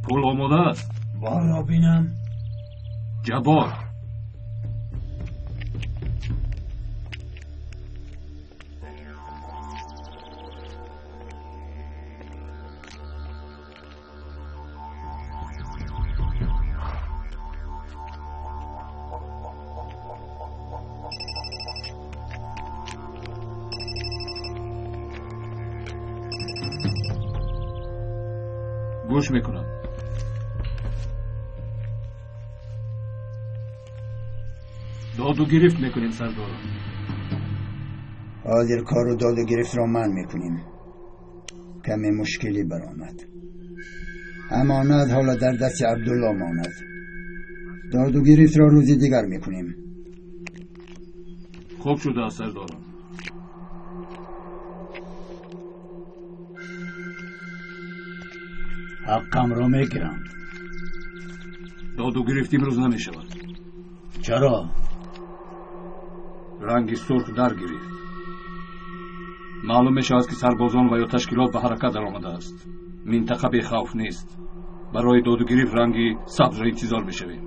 Пул омода аст. Борро бинам. Ҷаббор. Гӯш мекунам. Доду гирифт мекунем, сардорам. Ҳозир кору доду гирифтро ман мекунем. Каме мушкилӣ баромад. Амонат ҳоло дар дасти Абдулло монад. Доду гирифтро рӯзи дигар мекунем. Хуб шудааст, сардорам. Ҳаққамро мегирам. Доду гирифт имрӯз намешавад. Чаро? Ранги сурх дар гирифт. Маълум мешавад, ки сарбозон ва ё ташкилот ба ҳаракат даромадааст. Минтақа бехавф нест. Барои доду гирифт ранги сабзро интизор мешавем.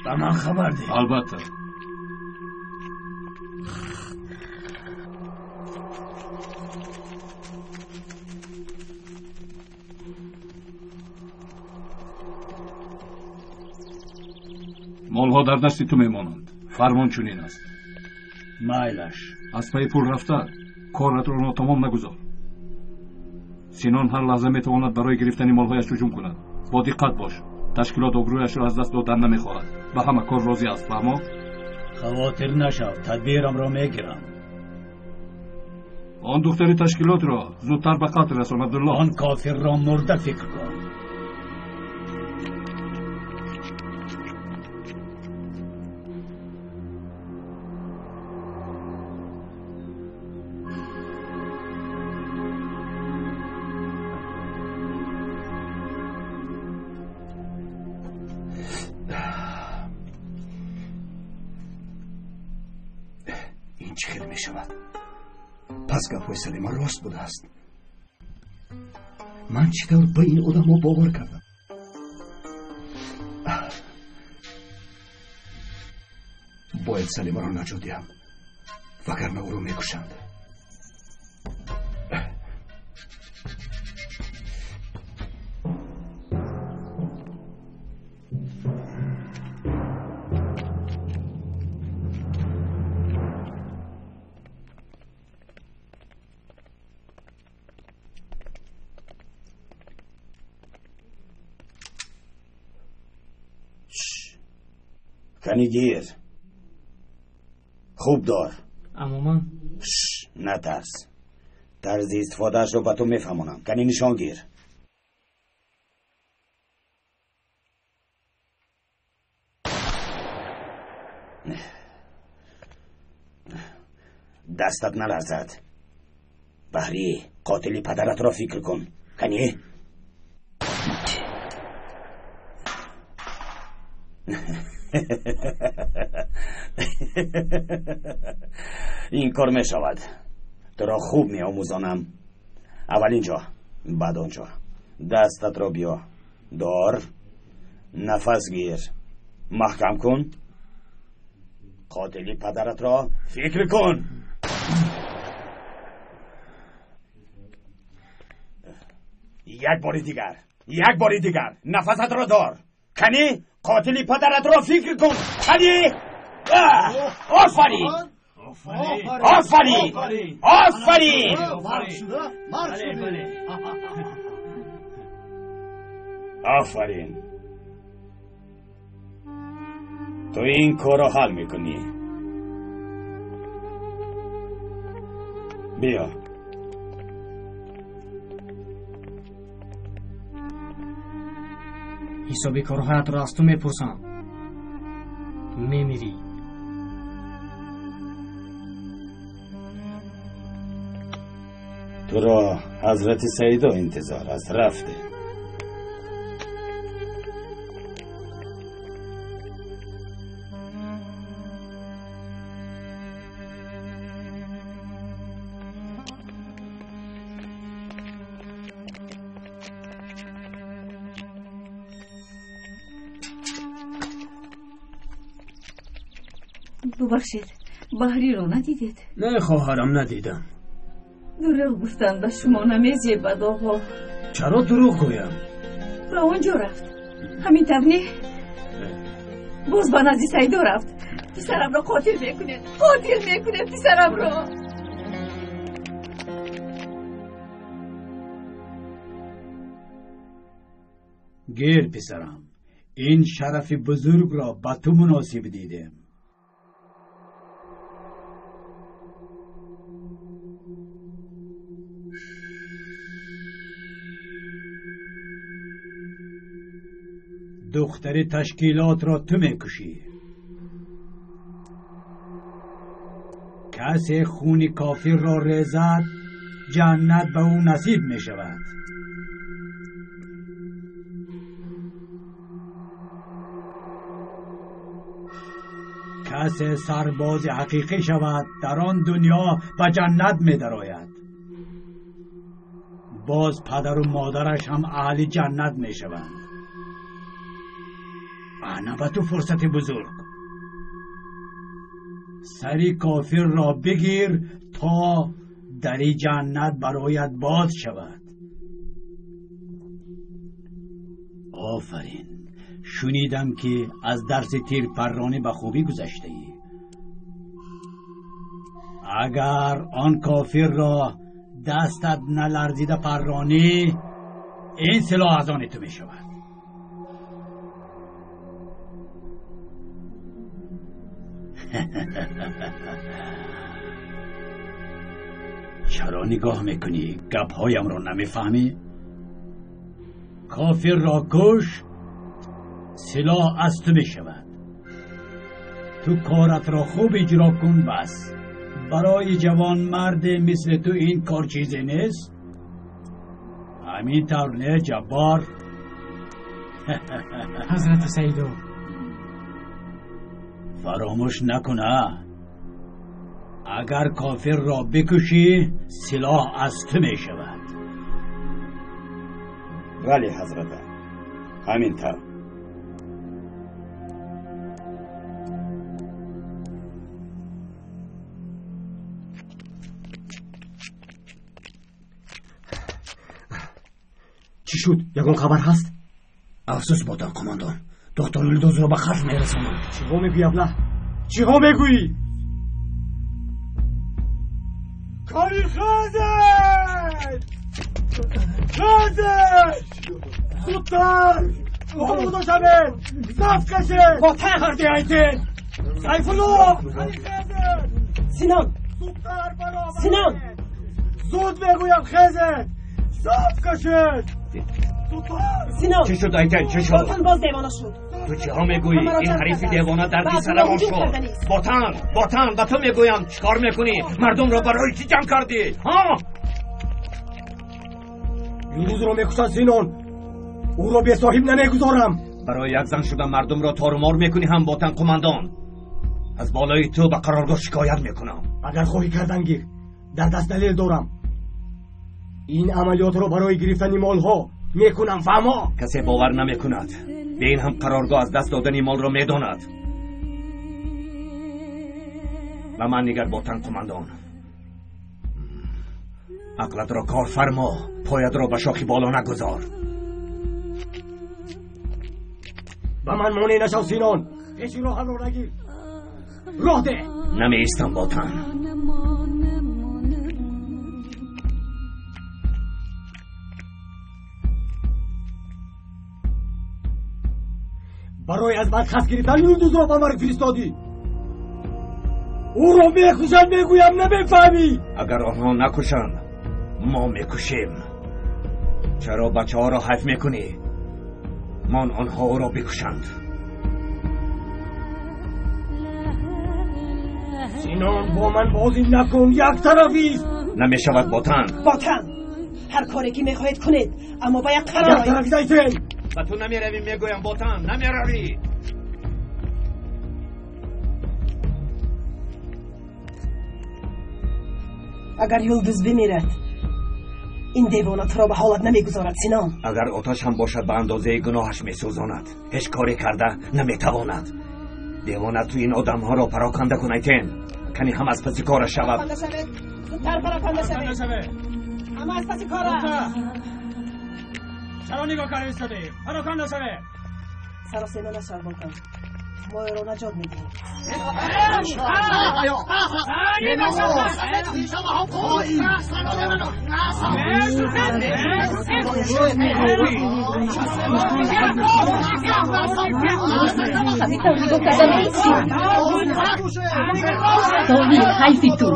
Ба ман хабар деҳ. Албатта. Молҳо дар дасти ту мемонанд. Фармон чунин аст. Майлаш. Аз пайи пул рафта коратро нотамом нагузор. Синон ҳар лаҳза метавонад барои гирифтани молҳояш ҳуҷум кунад. Бо диққат бош. Ташкилот обрӯяшро аз даст додан намехоҳад. Ба ҳама кор розӣ аст, фаҳмо? Хавотир нашав, тадбирамро мегирам. Он духтари ташкилотро зудтар ба қатл расон, Абдулло. Он кофирро мурда фикр кун. Ин чӣ хел мешавад? Пас гапҳои Салима рост будааст. Ман чӣ тавр ба ин одамҳо бовар кардам? Бояд Салимаро наҷот диҳам, вагарна ӯро мекушанд. Канигир, хуб дор. Аммо ман натарс, тарзи истифодаашро ба ту мефаҳмонам. Кани нишон гир. Дастат наларзад. Баҳри қотили падаратро фикр кун. Кани? Ин кор мешавад. Туро хуб меомӯзонам. Аввал инҷо, баъд онҷо. Дастатро биё дор, нафас гир, маҳкам кун. Қотили падаратро фикр кун. Як бори дигар, як бори дигар нафасатро дор. Кани, қотили падаратро фикр кун. Кани! Офарин! Офарин! Офарин! Офарин! Ту ин корро ҳал мекунӣ. Биё. Ҳисоби корҳоятро аз ту мепурсам. Мемирӣ. Туро ҳазрати Саидо интизор аст. Рафте. Бубахшед, Баҳриро надидед? Не, хоҳарам, надидам. Дурӯғ гуфтан ба шумо намезебад, оғо. Чаро дурӯғ гӯям? Ба он ҷо рафт. Ҳамин тавр не? Боз ба назди Саидо рафт. Писарамро қотил мекунед, қотил мекунед писарамро. Гир, писарам, ин шарафи бузургро ба ту муносиб дидем. Духтари ташкилотро ту мекушӣ. Касе хуни кофирро резад, ҷаннат ба ӯ насиб мешавад. Касе сарбози ҳақиқӣ шавад, дар он дунё ба ҷаннат медарояд. Боз падару модараш ҳам аҳли ҷаннат мешаванд. Ана ба ту фурсати бузург. Сари кофирро бигир, то дари ҷаннат бароят боз шавад. Офарин! Шунидам, ки аз дарси тирпарронӣ ба хубӣ гузаштаӣ. Агар он кофирро дастат наларзида парронӣ, ин силоҳ аз они ту мешавад. Чаро нигоҳ мекунӣ? Гапҳоямро намефаҳмӣ? Кофирро куш, силоҳ аз ту мешавад. Ту коратро хуб иҷро кун, бас. Барои ҷавонмарде мисли ту ин кор чизе нест. Ҳамин тавр не, Ҷаббор? Ҳазрати Саидо, фаромӯш накуна, агар кофирро бикушӣ, силоҳ аз ту мешавад. Бале, ҳазрата, ҳамин тавр. Чӣ шуд? Ягон хабар ҳаст? Афсӯс, ботан қумондон, доктор Юлдузро ба қатл мерасонанд. Чиҳо мегӯӣ, абла? Чиҳо мегӯӣ? Калихазет! Хазет! Зудтар! Омода шавед! Саф кашед! Ботан! Карди Айтин! Сайфулло! Калихазет! Синон! Зудтар баромад! Синон! Зуд мегӯям, хезед! Саф кашед! Синон! Чӣ шуд, Айтин? Чӣ шуд? Ботан боз девона шуд. Ту чиҳо мегӯӣ? Ин ҳарифи девона дарди сарамон шуд. Ботан, ботан, ба ту мегӯям, чӣ кор мекунӣ? Мардумро барои чӣ ҷамъ кардӣ? Ҳа? Юлдузро мекушад, Синон. Ӯро бесоҳиб намегузорам. Барои як зан шуда мардумро торумор мекунӣ ҳам, ботан қумандон. Аз болои ту ба қароргоҳ шикоят мекунам. Агар хоҳӣ кардан гир, дар даст далел дорам. Ин амалиётро барои гирифтани молҳо мекунам, фаҳмо? Касе бовар намекунад. Бе ин ҳам қароргоҳ аз даст додани молро медонад. Ба ман нигар, ботан қумандон. Ақлатро кор фармо, поятро ба шохи боло нагузор. Ба ман монеъ нашав, Синон. Пеши роҳамро нагир. Роҳ деҳ. Намеистам, ботан. Барои аз ман хас гирифтан Юлдузро ба марг фиристодӣ. Ӯро мекушанд, мегӯям, намефаҳмӣ. Агар онҳо накушанд, мо мекушем. Чаро бачаҳоро ҳайф мекунӣ? Мон онҳо ӯро бикушанд. Синон, бо ман бозӣ накун, яктарафист. Намешавад, ботан. Ботан, ҳар коре ки мехоҳед кунед, аммо ба як қарор. Яктарафист, Айтин. Ба ту намеравӣ, мегӯям, ботан, намеравӣ. Агар Юлдуз бимирад, ин девона туро ба ҳолат намегузорад, Синон. Агар оташ ҳам бошад, ба андозаи гуноҳаш месӯзонад. Ҳеҷ коре карда наметавонад. Девона ту ин одамҳоро пароканда кун, Айтин. Кани ҳам аз паси кораш шавад. Зудтар пароканда шавед. Ҳама аз паси кораш. Чаро нигоҳ карда истодаӣ? Пароканда шавед. Саросема нашав, ботан. Мо ӯро наҷот медиҳем. Ҳамин тавр нигоҳ карда меистӣ? Тоҳир, ҳайфи ту.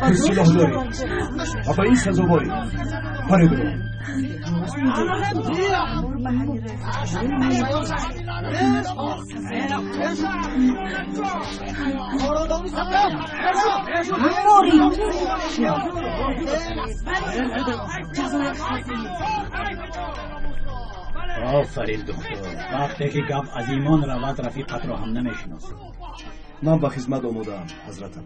Ту силоҳ дорӣ ва ба ин сазоворӣ. Паре бирон. Офарин, доктор. Вақте ки гап аз имон равад, рафиқатро ҳам намешиносӣ. Ман ба хизмат омодаам, ҳазратам.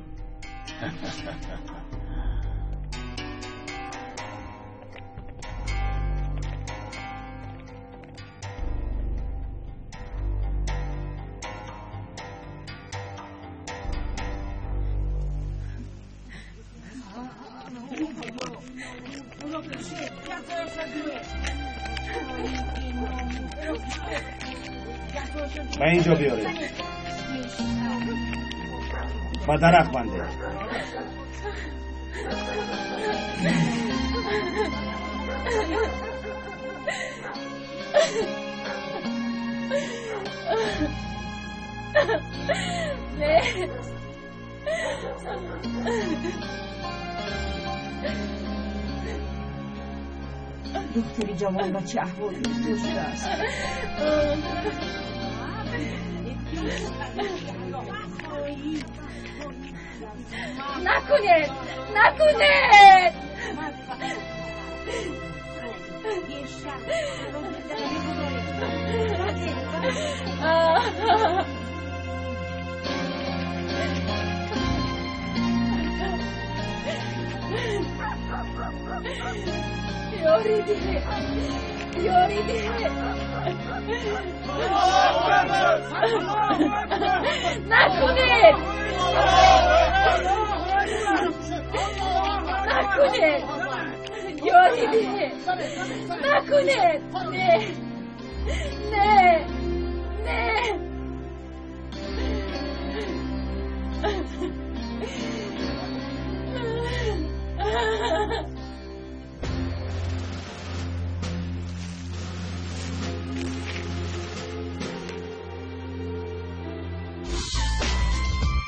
Ба инҷо биёред. Ба дарахт бандед. Духтари ҷавон ба чӣ аҳвол гирифтор шудааст? Накунед! Накунед! Ёрӣ диҳед, ёрӣ диҳед. Накунед, накунед, ёрӣ диҳед, накунед. Не, не, не.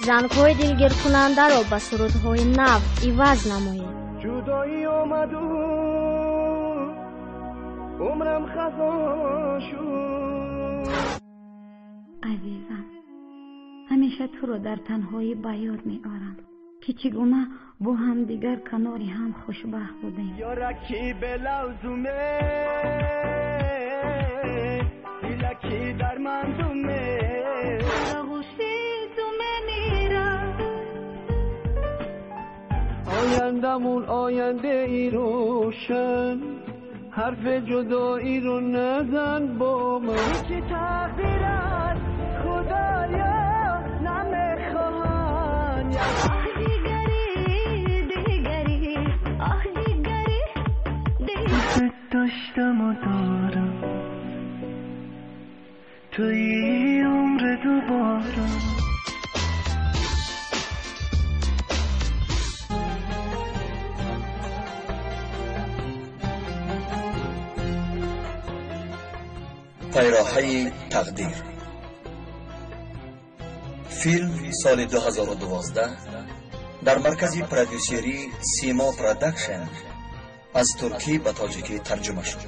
Зангҳои дилгиркунандаро ба сурудҳои нав иваз намоед. Ҷудоӣ омаду умрам хазон шуд. Азизам, ҳамеша туро дар танҳоӣ ба ёд меорам, ки чӣ гуна бо ҳамдигар канори ҳам хушбахт будем. Ёраки белавзуме, дилаки дар мандуме, оғӯши ту мемирам. Ояндамун оянде ای روشن، حرف جدایی رو نزن با من. یکی تقدیر از خدایا نمیخواهن. آه دیگری دیگری، آه دیگری دیگری. داشتم و دارم توی عمر دوبارم. Пайроҳаи тақдир. Филм соли 2012 дар маркази продюсерии Симо Продакшн аз туркӣ ба тоҷикӣ тарҷума шуд.